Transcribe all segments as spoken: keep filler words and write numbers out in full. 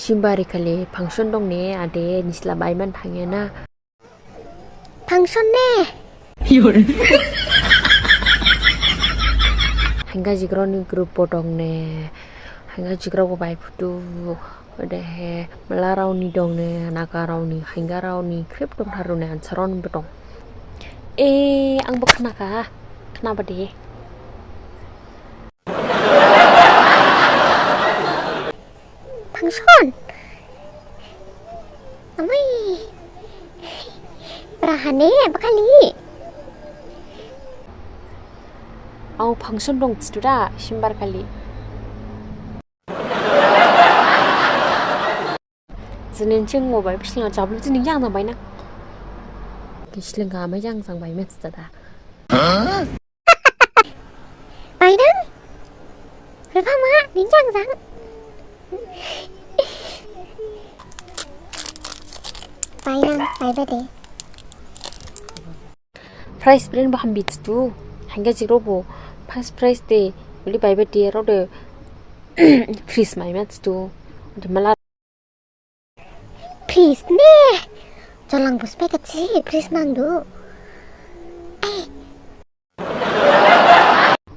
Simbari khali function dong ne, ade nisi la baiman thangya na? Function ne? Hainga jikrao ni group bo dong ne. Hainga jikrao bo baiphudu. Odehe malarao ni dong ne, nagarao ni, haingarao ni, khrip dongtharu ne, ansarao ni bo dong. E, ang bo khnakha, khnaba de. Function? Amai. Rahane, bakhali. Ang function dong, studa, simbar khali. Jini jing mobile bising jablu jini yang na baina. Kisling ga ma yang sang bai met stada. Baina? Rupa ma, ning yang sang. Baina, bai bade. Prize bren bo hambi tu. Hainga jikrao bo first prize de, beli baiba de, rao de, prize mai mat tu. De mala. Prize ne. Jolang bus pe kachi, prize nangdu. Eh.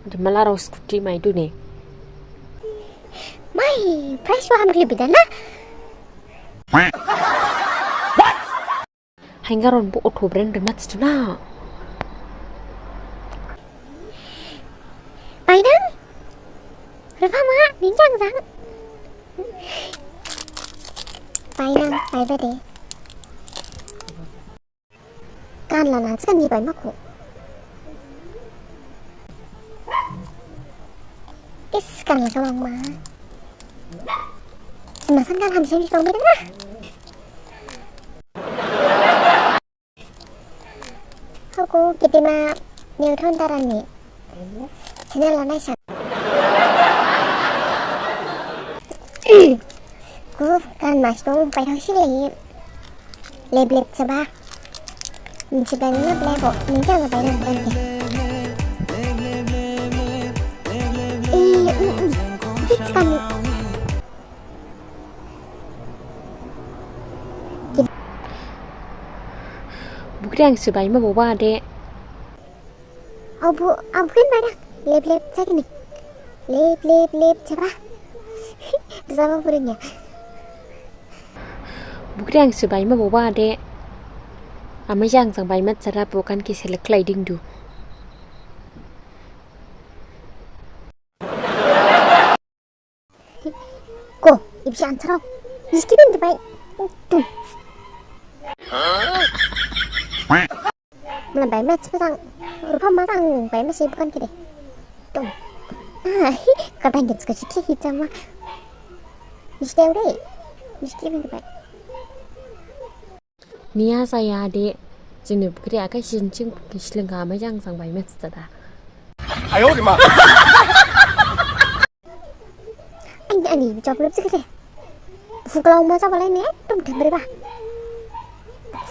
De malarao scooty mai du ne. Mai, prize bo hamkli bidana. Haingarao ni bo auto bren rimats tu na. Bainang? Rupa ma, ning yang sang. Bainang, baiba de. Kan lana, sekan ni bai mako. Is, kan la kawang ma. Semasan kan hamsin di kawang beda. Hako gedema Newton Taran ni channel la naisa. Ku kan mas dong pai thang si lagi. Lep lep chaba. Minsi bani lep lep bo. Minsi ang pai nang bukan ke. Eh, mm, mm. Hits kan. Bukri ang subai ma boba de. Abu, abu kan pada. Lep lep cak ni. Lep lep lep caba. Bersama burungnya. Bukri ang subai ma boba de. Ama yang sang bai mat cara bukan ki selek lai ding du. Ko, ibsi ansarao. Niski bin dibai. Tum. Mula bai mat sepasang. Rupa matang bai mat si bukan kide. Tum. Ah, kadang gitu suka siki hijama. Niski udah. Niski bin dibai. Niya saya de, jini bukri akai sin ching bukri slingga ma yang sang bai met stada. Ayo di ma. Ani ani jawab lep sikit de. Fuklau ma sa balai ne, tum thembri ba.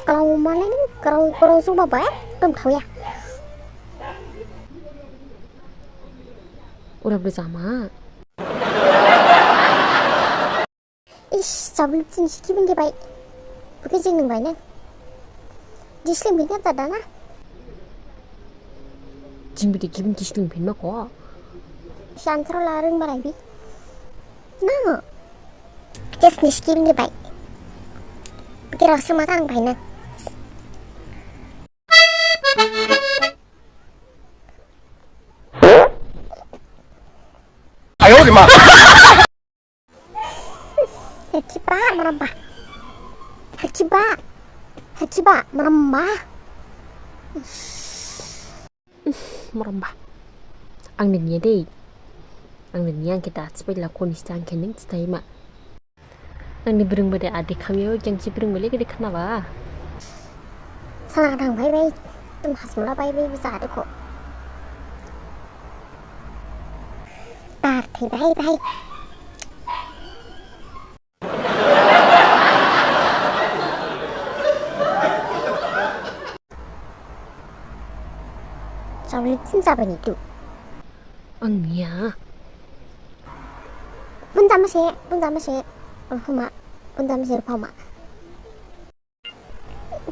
Fuklau ma lai ne, kalau kalau su ba ba, tum thau ya. Urap de sama. Is, jawab lep sini siki bin dibai. Bukri jing ning bai ne. Disling bin kan tada na. Jing bidi gibin disling bin ma ko. Santro la ring barai bi. Na. Just niski bin dibai. Bukri rasa matang bai na. Ayo di ma. Hachiba merembah. Hachiba. Hachiba merembah. Merembah. Ang nanya deh. Ang nanya kita sepeda lakon istang kening setaima. Ang ni bring bade adik kami yang si bring balik adik kenapa? Sana kadang bye bye. Tum hasmula bye bye bisa adik ko. Party bye bye. Sorry, sinsa bani tu. Ang niya. Pun sama se, pun sama se. Ruphama, bun jama se Ruphama.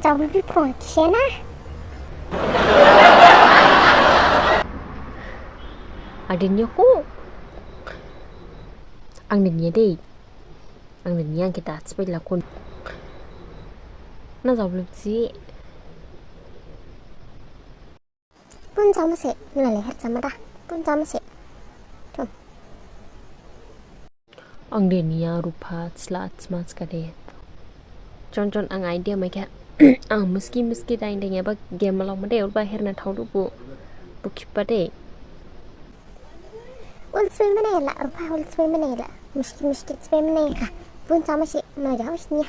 Jaoblibdi phone khe na. Ade niya kho. Ang de niya de. Ang de niya, ang khe da thibai la kho. Na jaoblibdi. Bun jama se, nulai leher jama da. Bun jama se. Thum. Ang de niya Rupha, thila thima thikha de. Jon jon ang idea maikha. Ang muski muski dain dain yaba game malao made, ulba herna thaodu bo. Bo khiba de. Ul sui mane la, Rupha ul sui mane la. Muski muski sui mane kha. Bun jama se, ma jao sniya.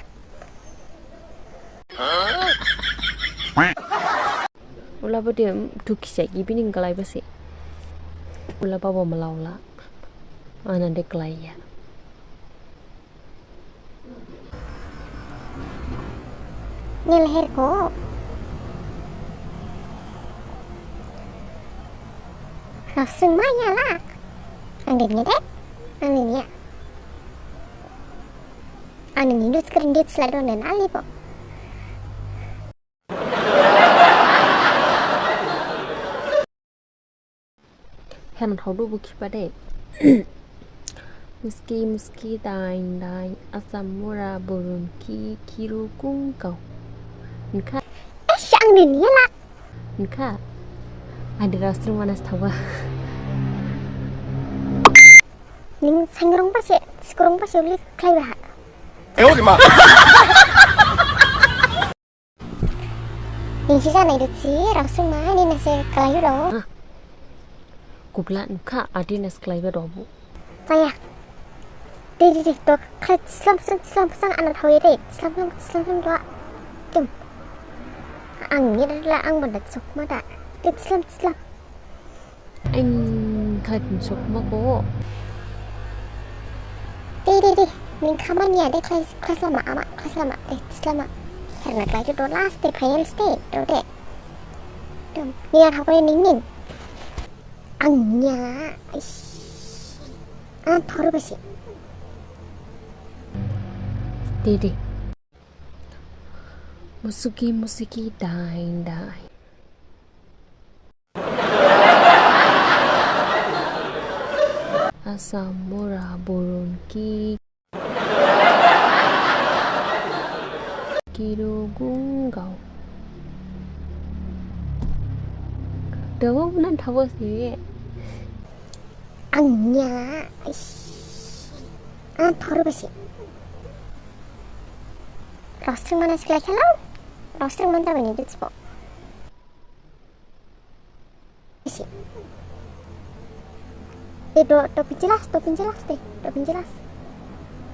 Ula bo de dukhi jai, gibi ning galai base. Ula babo malao la. Ana de galaiya. Nil her ko. Langsung maya la. Ang de niya de. Ang de niya. Ang de niya dus keren dit sladon den ali po. Herna thaodu bo khiba de. Muski muski dain dain, Assam mura burun ki kiru kungkau. Nkha. Esh, ang de niya la. Nkha. Ade Raosringma nas thaoba. Ning saingrong ba se, sikrong ba se uli khlaiba ha. Ayo, di ma. Nisi janai de si, Raosringma, nina se khlaiyu do. Gubla nkha, adi nas khlaiba do bo. Jaya. De, de, de, to, khlai, slam, slam, slam, slam, ana thaoya de, slam, slam, slam, slam, do. Dum. Ang ni da la, ang banda sokma da. De, slam, slam. Ang khlai phin sokma ko. De, de, de. Ning khamaniya de khlai, khlai slama, ama, khlai slama, de, slama. Herna khlai do last de, final stage, do de. Dum. Niya thakore ning ning. Ang niya. Ish. Ang thoro basi. De, de. Musuki, musuki, dain, dain. Assam mura burun ki. Kiru gunggau. Dawa bunan thawa si. Ang niya. Ish. Ang thoro basi. Raosringma nas khlai khalau. Raosringma jabani ditspo. Isi. De do, do pinjelas, do pinjelas de, do pinjelas.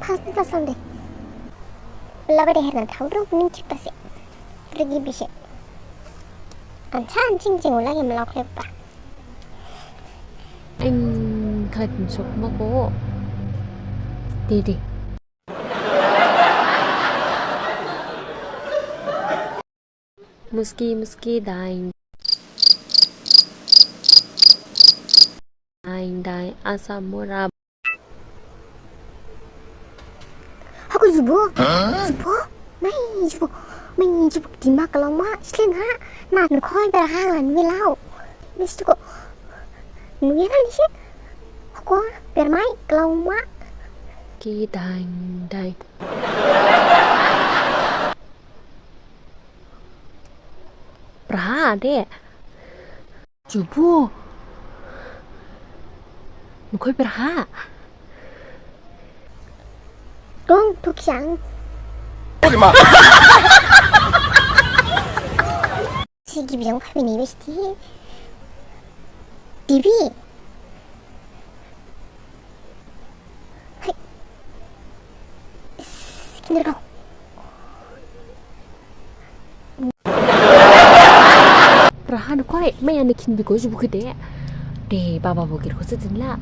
Pas ni kelas de. Laba de herna thaodu ning khiba se. Rigi bise. Ansa anjing jing ula yam lau khlaiba. Ang khlai phin sokma ko. De, de. Muski, muski, dain. Dain, dain, Assam mura. Haku jubo? Jubo? Mai jubo? Mai jubo? Dima khlauma, sleng ha. Na, nukhoi ber ha, lan milau. Nis tuko. Nuya na nisi? Haku ber mai khlauma. Ki dain, dain. Braha de. Jubo. Nukhoi braha. Dong, thuksiang. Si gibi jang phaibini besti. Dibi. Hai. Kini kau. Rahan koi, mai ani khin biko jubu khede. De, baba bogir ko se jinla.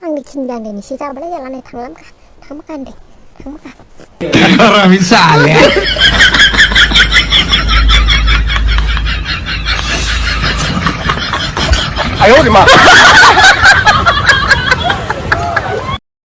Ang ni khin bang de ni si jabla yala ne thanglam ka. Thangma ka de. Thangma ka. Orang misal ya. Ayo, di ma.